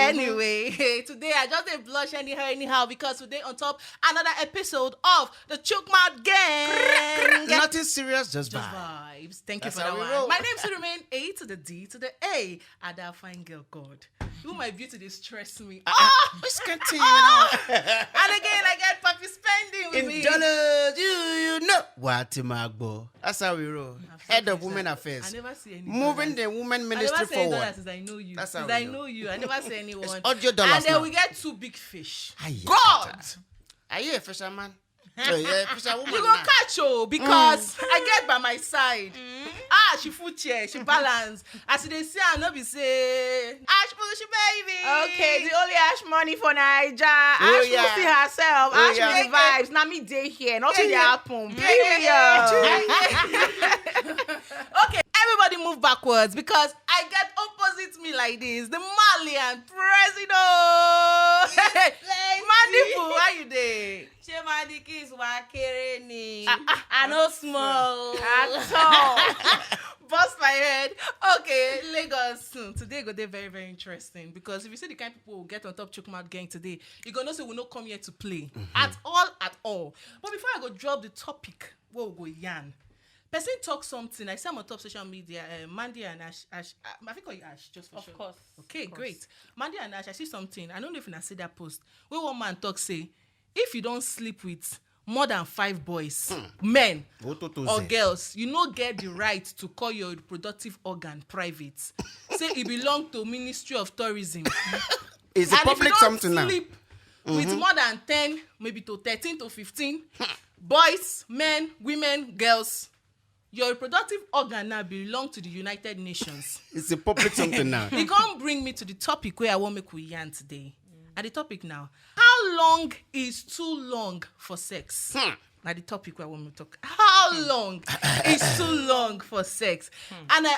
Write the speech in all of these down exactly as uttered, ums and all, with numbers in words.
Anyway, today I just dey blush anyhow, anyhow, because today on top another episode of the Chook Mouth Gang. Nothing serious, just, Just vibe. Vibes. Thank you That's for how that we one. Roll. My name still remain A to the D to the A. Ada fine girl, God. You my beauty dey stress me. Ah, which can tell you now? And again, I get Papi spending with In me. Dollars, you you know what Magbo. That's how we roll. Head of Women Affairs. I never see any Moving dollars. The women I ministry never see any forward. Dollars since I know you. That's how Since we I do. Know you, I never see anyone. It's audio dollars And then now. We get two big fish. Aye, God. Are you a fisherman? Oh, yeah, fisherwoman. You go Now. Catch oh, because I get by my side. Ah, she full chair, she balance. As they say, I no be say. Ash push baby. Okay, the only Ash money for Naija. Oh, Ash yeah. Pussy herself. Oh, Ash yeah. With the vibes. Now me day here. Nothing dey happen. Period. Okay, everybody move backwards because I get opposite me like this. The Malian president. Mandibu, how you dey? Ṣé máa di kí ìsúwà kéré ni? Ah, ah. I no small. At all. Bust my head. Okay, Lagos. Hmm, today go dey very, very interesting because if you see the kind of people we get on top Chook Mouth Gang today, you go know say we no come here to play at all, at all. But before I go drop the topic, what we go yarn? Person talk something. I see am on top social media. Uh, Mandy and Ash, Ash, uh, I think call you Ash just for Of short. Course. Okay, Of course. Great. Mandy and Ash, I see something. I don't know if you see that post. Where one man talk say, if you don't sleep with more than five boys, men Ototo or ze. Girls, you no get the right to call your reproductive organ private. Say it belong to Ministry of Tourism. It's a And if you public don't something now. Sleep with more than ten, maybe to thirteen to fifteen boys, men, women, girls, your reproductive organ now belong to the United Nations. It's a public something now. E come bring me to the topic where I wan make we yarn today. And the topic now, how long is too long for sex? Hmm. Na the topic where I wan make talk. How long is too long for sex? And I,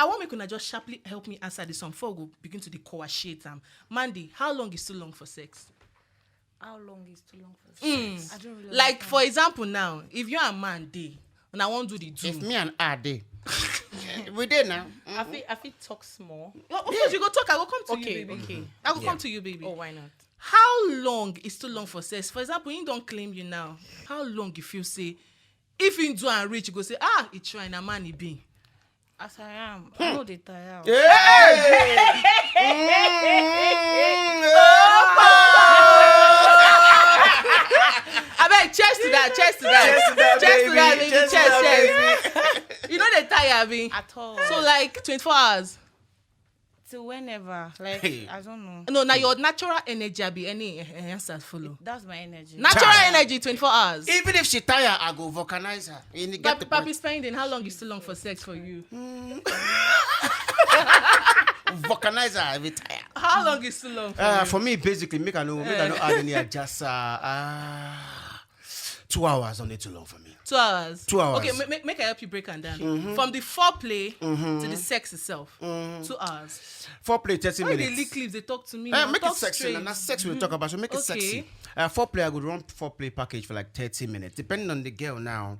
I wan make una just sharply help me answer this one before we go begin to dey coashiate am. Mandy, how long is too long for sex? How long is too long for Mm. sex? I don't really Like, understand. For example now, if you and man dey, and I wan do the do. If me and I dey, we dey now. I fit I fit talk small. Of course, you go talk. I go come to Okay, you, baby. Okay. I go Yeah. Come to you, baby. Oh, why not? How long is too long for sex? For example, he don claim you now. How long you feel say if he do and reach, you go say, ah, it's trying a man he be. As I am, I know they tire. Hey! Abeg, cheers to that, cheers to that, Cheers to that, cheers to that, baby, baby, cheers to cheers, that, cheers. You know they tire me. At all. So like twenty-four hours. Till whenever. Like, Hey. I don't know. No, now your natural energy be any eh, eh, answer follow. That's my energy. Natural Child. Energy twenty-four hours. Even if she tire, I go vulcanize her. You get the Papi, Papi point. Spending, how long is too long for sex for you? Vulcanize her every time. How long is too long for Uh, you? For me, basically, make I no make I no add any adjust. Uh, uh, two hours only too long for me. Two hours. Two hours. Okay, ma- ma- make I help you break am down. From the foreplay to the sex itself. Two hours. Foreplay thirty Why they minutes. Lick lips? They talk to me. Uh, Now. Make Talk it sexy. Straight. Now, that's sex we talk about. So make it Okay. Sexy. Uh, foreplay, I would run foreplay package for like thirty minutes, depending on the girl now.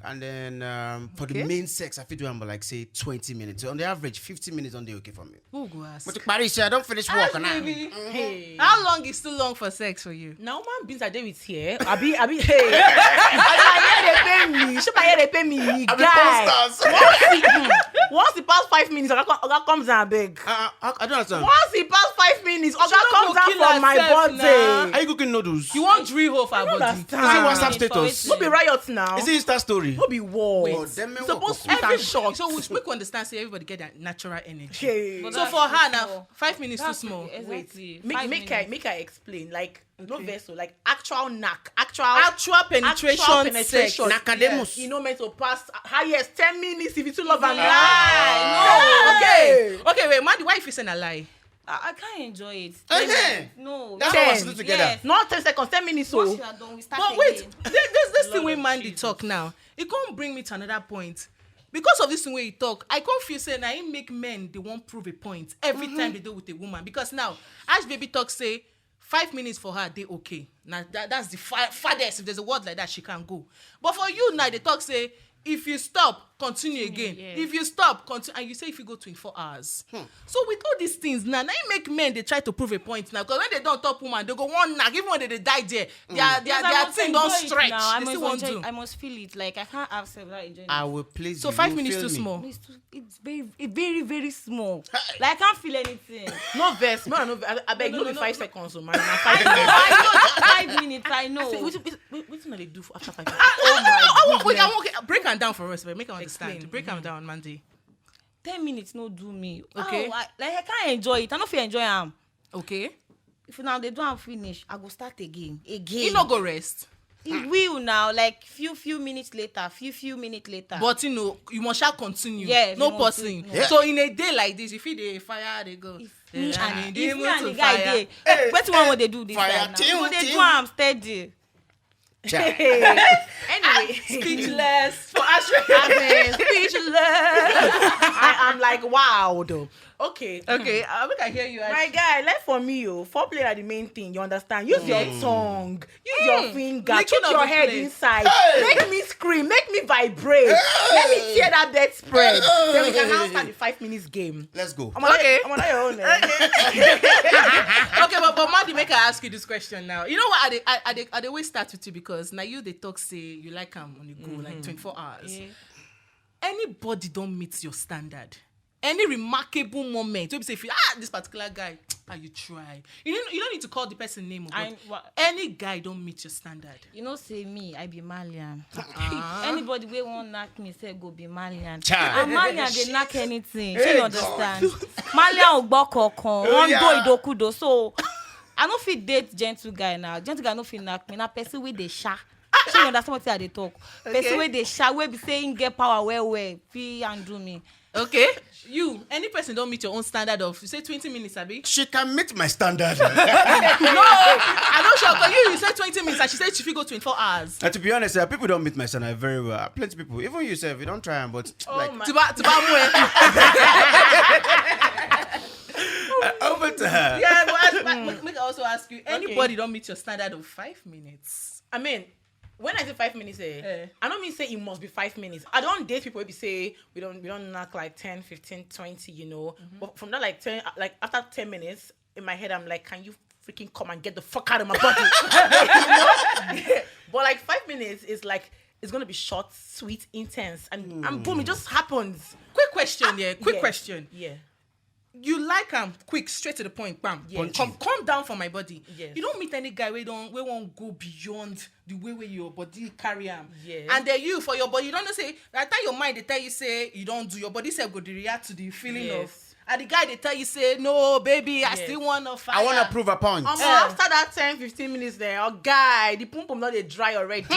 And then um, for Okay. The main sex, I fit do am for like say twenty minutes. So on the average, fifty minutes on the okay for me. Who go ask? But Paris, I don't finish work now. Hey. How long is too long for sex for you? Now man beans are there with here. I be I be hey. As my head they pay me. Should my head they pay me? I be Guy. posters. Once the, hmm, once the past five minutes, Oga, come- Oga comes and beg. Uh, I, I don't understand. Once the past five minutes, Oga no comes go out kill for my herself body. Now. Are you cooking noodles? You want drill hole for I don't body? Understand. Is it WhatsApp For status? it- No be riot now. Is it Insta story? No be war. Wait. Oh, them men Suppose work to put and shock. So we make we understand say everybody get that natural energy. Okay. But So that's for her too now, small. Five minutes too That's small. Exactly. Make, Five make I minutes. Make I explain. Like no Okay. vessel, like actual knack, actual Actual penetration, actual sex. penetration. Nakademus. Yes. You know meant to pass highest ten minutes if you too love and Lie. lie. No. Okay. Okay. Wait. Mandy, why you feel saying a lie? I, I can't enjoy it. Okay. No. That's Ten. what we should do together. Yes. Not ten seconds, ten minutes. Once So you are done, we start But again. Wait, this, this, this thing Lord wey of Mandy Jesus. Talk now, it can't bring me to another point. Because of this thing wey he talk, I can't feel say na him make men they won't prove a point every time they do with a woman. Because now, Ash Baby talk say five minutes for her they okay. Now that, that's the far, farthest, if there's a word like that, she can go. But for you now, they talk say if you stop, continue again. If you stop, continue, and you say if you go twenty-four hours. So with all these things now, now you make men they try to prove a point now, because when they don't top woman, they go one knack, even when they, they die there, their their, their thing don't stretch. They still won't do. I must feel it. Like, I can't have sex without enjoying it. I will please. So you five minutes too small. It's too, it's very, it's very, very small. Like, I can't feel anything. No verse, no, no. I, I beg, no, no, no, five seconds, oh, man. Five minutes. I know, five minutes. I know. Wetin una dey do for after five minutes? Oh my goodness. Break am down for us, but make I understand. Explain. Break am down, Mandy. Ten minutes no do me. Okay. Oh, I, like, I can't enjoy it. I no fit enjoy am. Okay. If now they do am finish, I go start again. Again. You no go rest. It will now, like, few few minutes later, few few minutes later. But you know, you must shall continue. Yes, no pausing. So in a day like this, if you dey fire, they go. If me and the guy dey, wetin one wey dey do this guy now? Go dey do am steady. Anyway, speechless for answering. Speechless. I am like, wow, though. Okay. Okay, uh, make I hear you. My guy, left for me, oh. Foreplay are the main thing. You understand? Use your tongue. Use your finger. Put your head inside. Make me scream. Make me vibrate. Let me tear that bedspread. Then we can now start the five minutes game. Let's go. I'm on, okay. I'm on your own. Eh? Okay, but, but Madi, make I ask you this question now. You know what? I dey, I, I dey, I dey always start with you because now you dey talk say you like am on the go, like, twenty-four hours. Anybody don't meet your standard? Any remarkable moment? Wey be say if you, ah, this particular guy, ah, you try. You don't, you don't need to call the person name, but any guy don't meet your standard. You know, say me, I be Malian. Anybody wey wan knack me, say go be Malian. And Malian dey knack anything. Shey you understand? Malian ogbo kankan, wan do idokudo. So I no fit date gentle guy now. Gentle guy no fit knack me. Na person wey dey sha. Shey you understand wetin I dey talk? Person wey dey sha, wey be say him get power well well, fit handle me. Okay. You, any person don't meet your own standard of, you say twenty minutes, abi? She can meet my standard. No, I don't sure. 'Cause you, you say twenty minutes, and she said she fit go twenty-four hours. And to be honest, uh, people don't meet my standard very well. Plenty people, even yourself, you don't try am, but like, my. Tiba, tiba mu, eh. Uh, over to her. Yeah, but ask, make, make I also ask you, anybody don't meet your standard of five minutes? I mean, when I say five minutes, eh, I don't mean say it must be five minutes. I don't date people wey be say we don't, we don't knack like ten, fifteen, twenty, you know. But from that, like, ten, uh, like, after ten minutes, in my head, I'm like, can you freaking come and get the fuck out of my body? But like five minutes is like, it's gonna be short, sweet, intense, and, and boom, it just happens. Quick question, yeah. Quick question. Yeah. You like am quick, straight to the point, bam. Yes. Come, come down for my body. Yes. You don't meet any guy wey don't, wey won't go beyond the way where your body carry am. Yes. And then you, for your body, you don't know say, by the time your mind they tell you say you don't do, your body self go dey react to the feeling of, and the guy they tell you say, no, baby, I still want to fire. I want to prove a point. Omo, after that ten, fifteen minutes there, oh guy, the pum pum not dey dry already.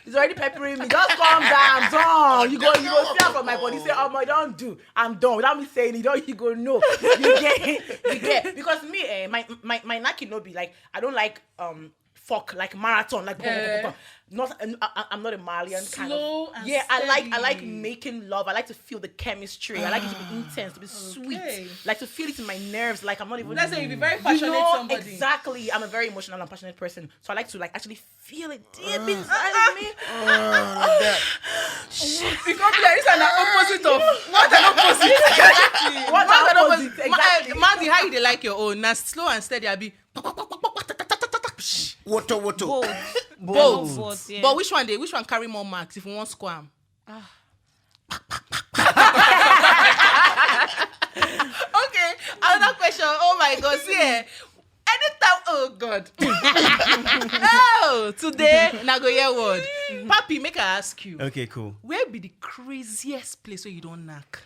It's already peppering me. Just calm down, John. You go, you go see am from my body. Say, omo, don't do. I'm done. Without me saying it, don't you go, no. You get, you get. Because me, eh, my, my, my knacking no be like, I don't like, um, fuck, like, marathon, like, not, I, I- I'm not a Malian kind of. Slow and yeah, I like, I like steady. Making love. I like to feel the chemistry. I like it to be intense, to be sweet. Okay. Like, to feel it in my nerves. Like, I'm not even. Let's say you be very passionate. You know, somebody. Exactly. I'm a very emotional and passionate person, so I like to, like, actually feel it deep inside of me. It come be like this, an opposite of what an opposite. What an opposite. Exactly. Mandy, how you dey like your own? Na slow and steady, abi? Woto woto. Both. Both. Both, yeah. But which one dey? Which one carry more marks if you want squam? Okay, another question. Oh my God, see, eh, anytime, oh God. Oh, today na go hear word. Papi, make I ask you. Okay, cool. Where be the craziest place where you don't knack?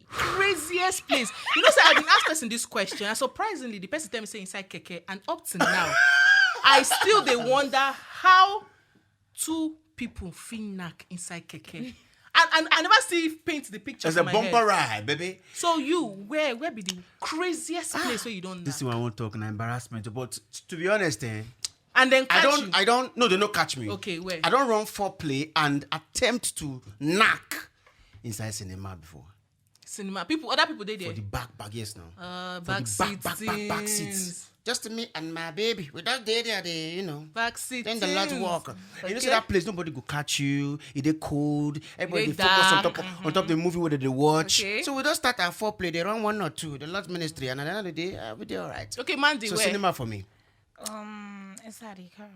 Craziest place. You know, say I been ask person this question, and surprisingly, the person tell me say inside keke, and up to now, I still dey wonder how two people fit knack inside keke. And, and I never see paint the picture. It's a bumper ride, baby. So you, where, where be the craziest place where you don't knack? This is what I won't talk, na embarrassment. But to be honest, eh, and then I don't, I don't, no, they no catch me. Okay, where? I don't run foreplay and attempt to knack inside cinema before. Cinema. People, other people dey there. For the back, back, yes now. Uh, for back the back, back, back, back seats. Just me and my baby. We just dey there, dey, you know. Back seat. Then the Lord walk. Okay. You know, see that place, nobody go catch you. It dey cold. Everybody dey focus on top, mm-hmm, on top the movie where they watch. Okay. So we just start our foreplay. They run one or two. The Lord's ministry, and at the end of the day, uh, we dey all right. Okay, Mandy, so where? Cinema for me. Um, inside the car.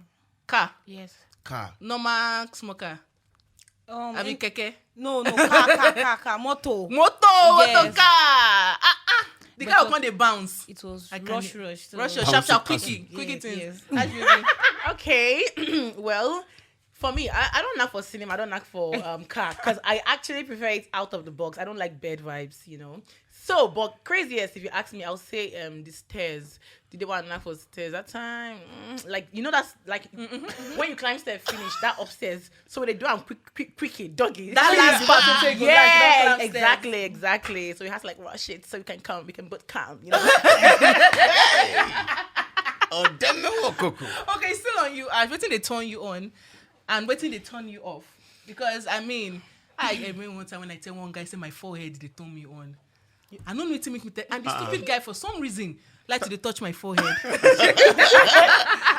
Car. Yes. Car. Normal smoker. Um, I mean, in- keke. No, no, car, car, car, car, motor. Motor, motor, yes, car. Ah, ah. The car come dey bounce. It was rush, rush, so rush, rush, sharp, sharp, quickie, quickie things. Yes. Okay. Well, for me, I, I don't knock for cinema. I don't knock for um car because I actually prefer it out of the box. I don't like bed vibes, you know. So, but craziest, if you ask me, I'll say um the stairs. Did they want to knock for stairs that time? Mm, like, you know, that's like when you climb stairs, finish that upstairs. So they do am quick, quick, quick, doggy. That last part, yeah, exactly, exactly. So you have to like rush it so you can come, we can both come, you know. Oh, damn it, what, Coco? Okay, still on you, Ash. Wetin dey turn you on, and wetin dey turn you off? Because I mean, I remember one time when I tell one guy say my forehead dey turn me on. I don't know wetin make me tell. And the stupid guy, for some reason, like to dey touch my forehead.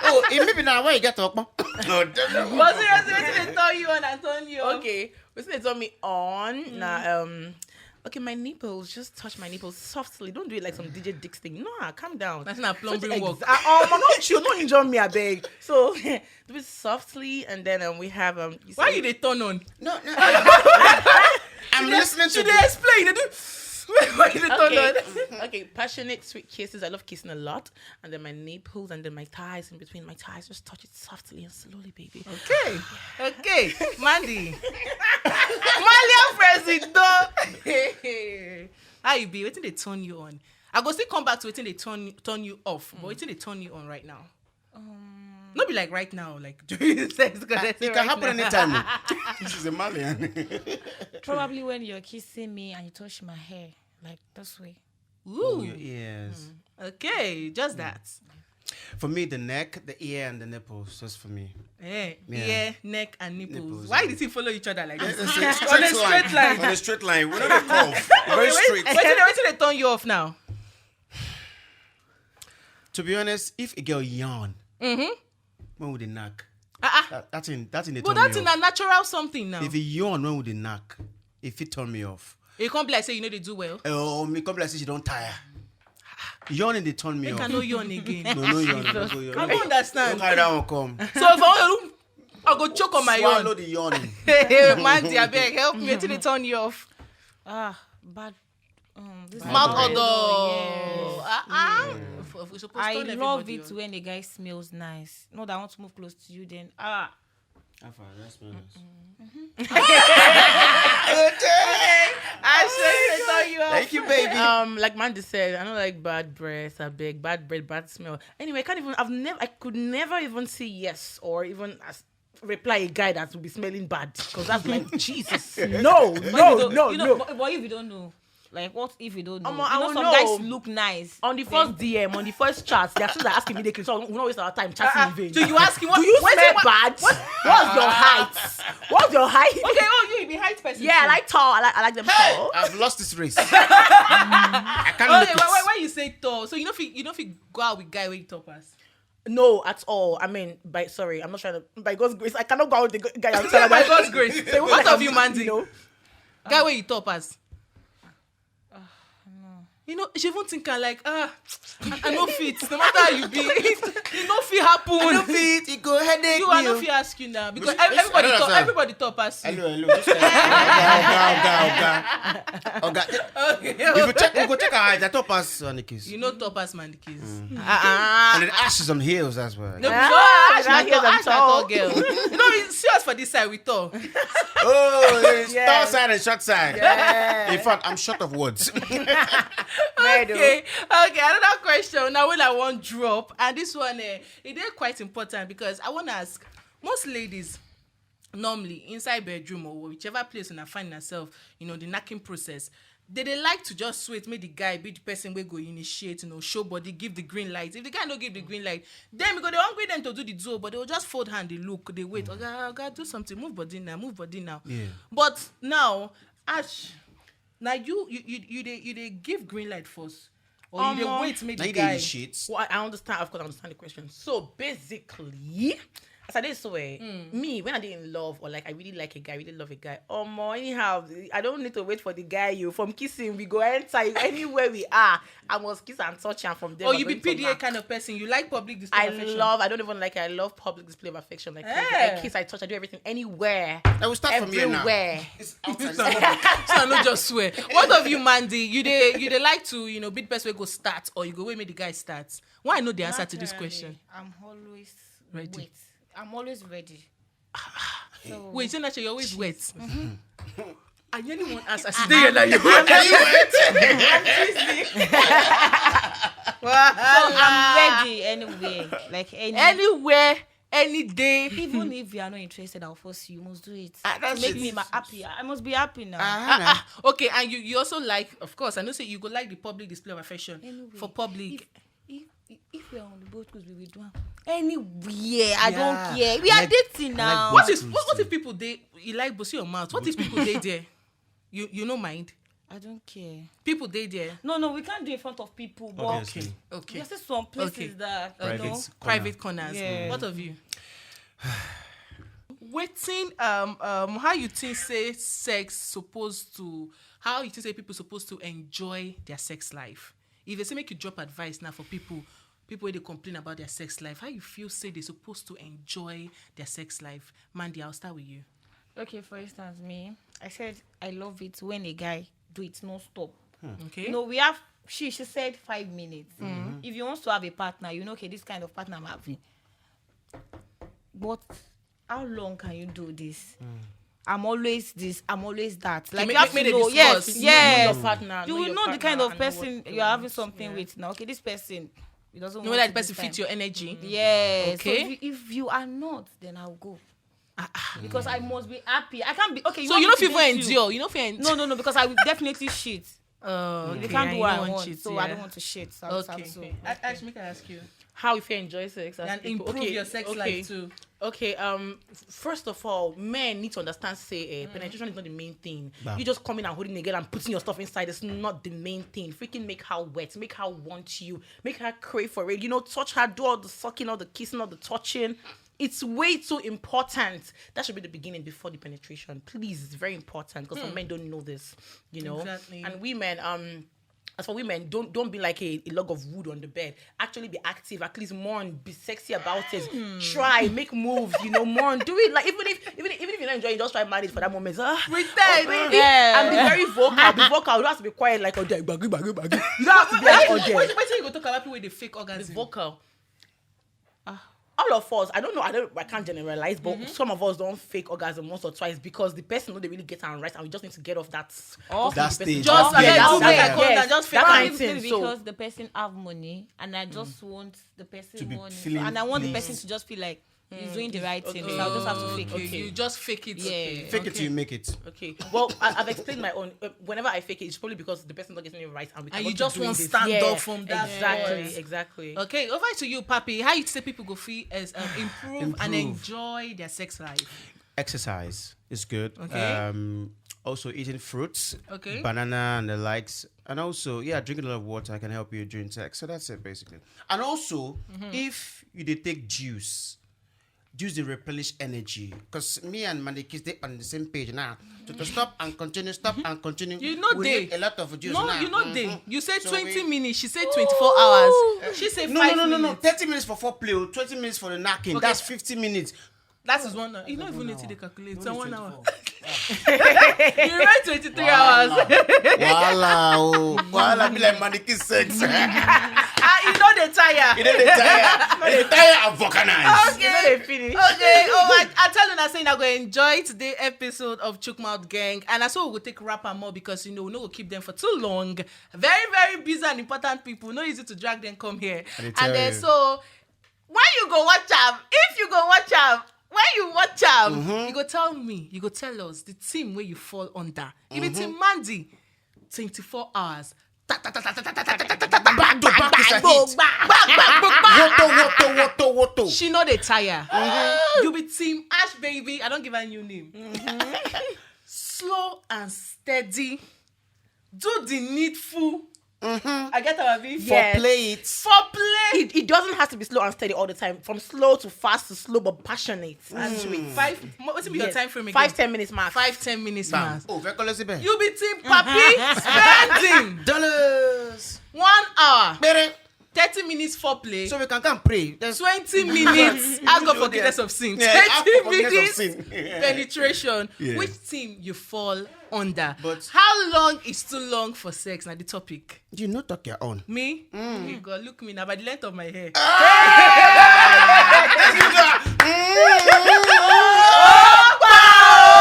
Oh, it may be now why you get up. No, don't know. But seriously, wetin dey turn you on and turn you off? Okay, wetin dey turn me on na um. Okay, my nipples. Just touch my nipples softly. Don't do it like some D J Dix thing. No, calm down. That's not plumbing work. Ah, um, no, you no injure me, abeg. So do it softly, and then um, we have um. Why you dey turn on? No, no. I'm listening to. Should they explain? They do. Why you dey turn on? Okay, passionate, sweet kisses. I love kissing a lot, and then my nipples, and then my thighs, in between my thighs. Just touch it softly and slowly, baby. Okay, okay, Mandy. Malia Presido. How you be? Wetin dey turn you on? I go still come back to wetin dey turn turn you off, but wetin dey turn you on right now? Um, no be like right now, like during sex. Because it can happen anytime. This is a Malian. Probably when you're kissing me and you touch my hair, like this way. Ooh. Oh, your ears. Mm. Okay, just that. For me, the neck, the ear, and the nipples, just for me. Eh, yeah. Ear, neck, and nipples. Nipples. Why did he follow each other like this? On a straight line. On a straight line. We don't curve. Very straight. Wetin dey turn you off now? To be honest, if a girl yawn, mm-hmm, when would they knock? Uh-uh. That, that thing, that thing they turn me off. But that's a natural something now. If he yawn, when would they knock? If it turn me off. You can't be like say you know they do well. Oh, me come be like say she don't tire. Yawning they turn me off. Make I no yawn again. No, no yawn. No go yawn. I don't understand. Don't carry that one come. So if I want to, I go choke on my yawn. Swallow the yawning. Hey, Mandy, abeg, help me. Wetin dey turn you off? Ah, bad. Um, this mouth odor. Yes. Ah, ah. I love it when the guy smells nice. No, that I want to move close to you. Then ah. How far? That's nice. I should tell you. Thank you, baby. Um, like Mandy said, I don't like bad breath. I beg bad breath, bad smell. Anyway, I can't even. I've never. I could never even say yes or even as reply a guy that will be smelling bad because that's like Jesus. No, no, no, no. But, but if you don't know, like, what if you don't know? Omo, you know, some guys look nice on the first D M, on the first chat. They are still asking me the so we don't waste our time chatting in vain. Do you ask him? Do you smell bad? What's your height? What's your height? Okay, oh, you be height person. Yeah, I like tall. I like, I like them tall. I've lost this race. I can't look it. Why, why you say tall? So you know if you, you know if you go out with guy where you top us. No, at all. I mean, by sorry, I'm not trying to. By God's grace, I cannot go out with the guy. I'm telling by God's grace. What of you, Mandy? You know? Guy where you top us. You know, she even think I like ah, I, I no fit. No matter how you be, it no fit happen. I no fit. It go headache you. I no fit ask you now because everybody top, everybody top us. Hello, hello. Oga, oga, oga, oga. Okay. If you check, we go check our eyes. I top us on the case. You know, top us man the case. And then ashes on heels as well. No, ah, ash na tall, ash na tall girl. No, you see us for this side, we tall. Oh, it's tall side and short side. Yeah. In fact, I'm short of words. Okay, okay. Another question now. When I want drop, and this one, eh, it is quite important because I want to ask most ladies. Normally, inside bedroom or whichever place una find yourself, you know, the knacking process, they dey like to just wait, make the guy be the person wey go initiate, you know, show body, give the green light. If the guy no give the green light, then we go dey hungry them to do the do, but they will just fold hand, they look, they wait. Oga, oga, do something, move body now, move body now. Yeah. But now, Ash, Now you you you you dey you dey give green light first, or you dey wait make the guy. Shit. Well, I, I understand. Of course, I understand the question. So basically, as I did so, eh, me, when I did in love, or like I really like a guy, really love a guy, or more anyhow, I don't need to wait for the guy. You from kissing, we go enter. Anywhere we are, I must kiss and touch him from there. Oh, you be P D A kind of person. You like public display of affection. I love. I don't even like it. I love public display of affection. Like, I kiss, I touch, I do everything anywhere. I will start from here now. Everywhere. It's outside. So I no just swear. What of you, Mandy? You dey you dey like to, you know, be the person wey go start, or you go wait make the guy start? Why I know the answer to this question? I'm always ready. Wait. I'm always ready. So wait, say that you're always wet. I really want ask as you dey here like you. I'm wet. I'm teasing. So I'm ready anywhere, like any anywhere, any day. Even if you are not interested, I'll force you. You must do it. Ah, that's make me happy. I must be happy now. Ah, okay, and you, you also like, of course, I know say you go like the public display of affection. Anyway, for public. If, if, if we are on the boat cruise, we will do am. Anywhere, I don't care. We are dating now. What if what, what if people dey, you like, but see your mouth? What if people dey there? You you no mind? I don't care. People dey there. No, no, we can't do in front of people. But obviously. Okay. There's still some places that, you know, private corners. Yeah. What of you? Wetin, um, um, how you think say sex supposed to, how you think say people supposed to enjoy their sex life? If they say make you drop advice now for people, people wey dey complain about their sex life, how you feel say they supposed to enjoy their sex life? Mandy, I'll start with you. Okay, for instance, me, I said I love it when a guy do it non-stop. Okay. You know, we have, she she said five minutes. If you want to have a partner, you know, okay, this kind of partner I'm having. But how long can you do this? I'm always this, I'm always that. Like, you have to know, yes, yes. You will know the kind of person you're having something with now. Okay, this person, it doesn't know whether the person fits your energy. Yes. Okay. So if you, if you are not, then I'll go. Because I must be happy. I can't be okay. So you don't feel endure. You don't feel endure. No, no, no. Because I will definitely shit. Oh, okay. They can't do what I want, so I don't want to shit. So I have to. Okay. Ash, make I ask you. How if you enjoy sex and improve your sex life too. Okay, um, first of all, men need to understand say, eh, penetration is not the main thing. You just coming and holding a girl and putting your stuff inside is not the main thing. Freaking make her wet, make her want you, make her crave for it. You know, touch her, do all the sucking, all the kissing, all the touching. It's way too important. That should be the beginning before the penetration. Please, it's very important because some men don't know this, you know. Exactly. And women, um, as for women, don't don't be like a, a log of wood on the bed. Actually, be active. At least more and be sexy about it. Try make moves, you know, more and do it. Like, even if even if, even if you're not enjoying, just try manage for that moment. Ah, pretend, oh, baby, and be very vocal. Be vocal. You don't have to be quiet like Oje. Gbagi, gbagi, gbagi. You don't have to be like Oje. Wetin you go talk about people with the fake orgasm? Be vocal. All of us, I don't know, I don't, I can't generalize, but some of us don't fake orgasm once or twice because the person know they really get am right, and we just need to get off that, that stage. Just like that, just fake that kind of thing. Because the person have money, and I just want the person money, and I want the person to just feel like he's doing the right thing. So I'll just have to fake it. You just fake it. Yeah. Fake it till you make it. Okay. Well, I, I've explained my own. Uh, whenever I fake it, it's probably because the person not getting it right, and we and you just won't stand up from that. Exactly, exactly. Okay, over to you, Papi. How you say people go feel as, um, improve and enjoy their sex life? Exercise is good. Okay. Um, also eating fruits, okay, banana and the likes, and also, yeah, drinking a lot of water can help you during sex. So that's it basically. And also, if you dey take juice, juice dey replenish energy. Because me and Mandy Kiss dey on the same page now. To, to stop and continue, stop and continue. You know, we need a lot of juice now. You know, you say twenty minutes, she say twenty-four hours. She say no, no, no, no, no. Thirty minutes for foreplay, oh, twenty minutes for the knacking. Okay. That's fifty minutes. That is one hour. You don't even need to calculate. So one hour. You read twenty-three hours. Wahala, oh. Wahala be like mannequin sex. Ah, you know they tire. You know they tire. You tire and vulcanize. Okay. You know they finish. Okay. Oh, I, I tell you, I say I go enjoy today episode of Chook Mouth Gang, and I say we go take wrap am up because, you know, we no go keep them for too long. Very, very busy and important people. No easy to drag them come here. And then so when you go watch am, if you go watch am, when you watch am, you go tell me, you go tell us the team where you fall under. If it's Team Mandy, twenty-four hours. Back to back is a hit. Woto, woto, woto, woto. She know they tire. You be Team Ash, baby. I don't give her a new name. Slow and steady. Do the needful. Mm-hmm. I get our V. For play it. For play. It, it doesn't have to be slow and steady all the time. From slow to fast to slow but passionate and sweet. Five. What be your Yes. Time frame again? Five, ten minutes max. Five, ten minutes Bam. max. Oh, very close, Ben. You be team papi spending Dollars. One hour, Bere. Thirty minutes foreplay. So we can come pray. There's Twenty minutes. Ask God do for there. Forgiveness of sin. Yeah, ask Thirty for forgiveness of minutes sin. Penetration. Yeah. Which team you fall under? But- How long is too long for sex? Now the topic. You no talk your own. Me? You go look me now by the length of my hair.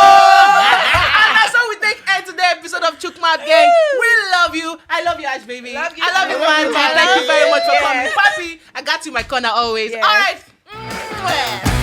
And that's how we take end to the episode of Chook Mouth Gang. We love you. I love you, Ash Baby. Love you I love you, too. Manta. Thank you very much for coming. Papi, I got you in my corner always. Yes. All right. Mwah.